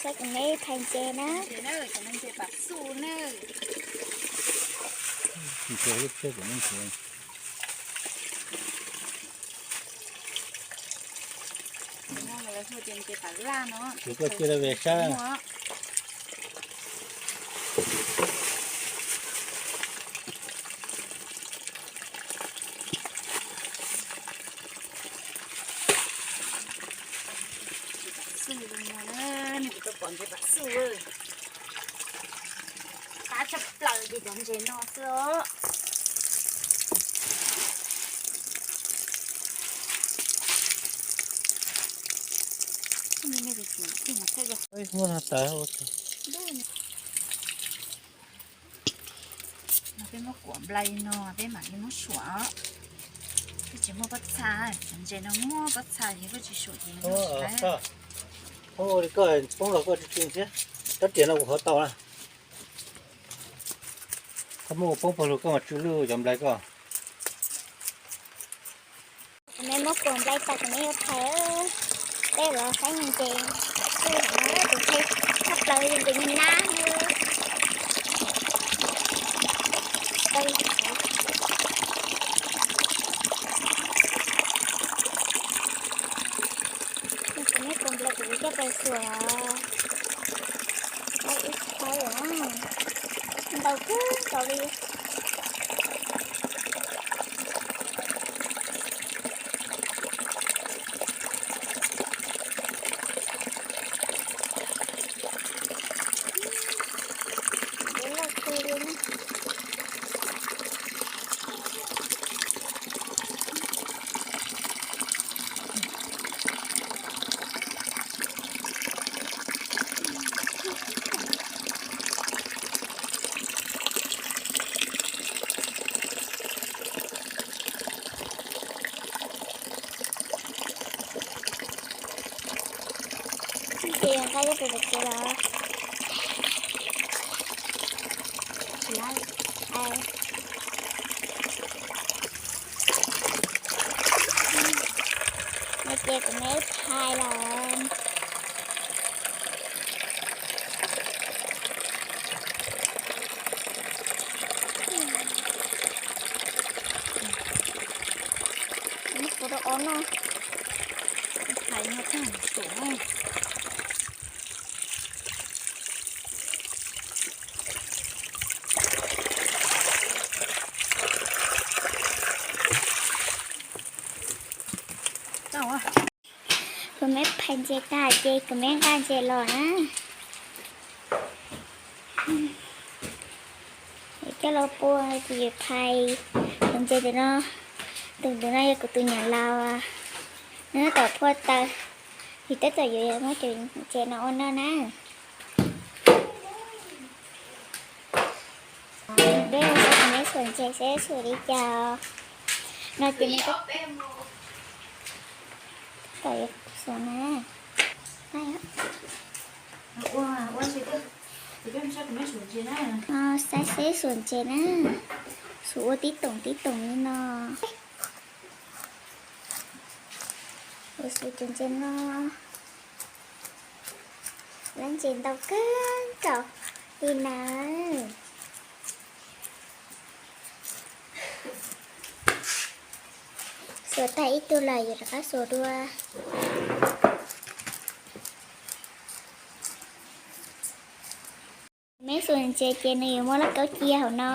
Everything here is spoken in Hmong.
Kuv me phais ntses na. Ntses pam xuj na. Ntses pam laj no. Ces koj cia li ve sab. Xuj, nej puas tau pom ntses pam xuj? Qab tshaj plaws ces cov ntses no xwb os. Muaj no tas. No peb muab kuam nplai li no peb mam li muab suam. Peb tsis muaj pob txha, cov ntses no muaj pob txha ces koj tsis suam ces. Poob ua li koj poob los koj tsis tsw thiab. Rab riam no kuv qhov tau na. Koj muab ua poob pawg lug koj mam tsw lwj cov nplai koj. Kuv me muab kuam nplai tas kuv me yuav phais. Peb los saib ntses, tus ntses tshaj plaws ntses me nab. Kuv me kuam nplai kuv coj pais xuas. Ib txhais ntau kawg nkaus li. Loj kawg li na. Ces nqa coj pem pem tsev los tsis lawm. No ces kuv me phais lawm. Kuv rau ob no, phais no tag suam. Kuv me phais ntses tag ces kuv me nqa ntses los na. Coj los pua ces yuav phais tus ntses ntawm no. Tus ntawm no yog kuv tus niam laus, nws tab tom phua taws, ces tab tom yuav muab cov ntses no ua noj na. Peb saib kuv me xuas ntses seb xuas li cas. No ces nws tab tom yuav xuas na. No saib seb xuas ntses na. Xuas ua tib toom tib toom li no. Ua xuas cov ntses no. Lab ntses ntau kawg nkaus li na. Xuas tag ib tug lawm yuav rov qab xuas dua. Me xuas ntses ces nws yuav muaj laj kaub cia hauv no.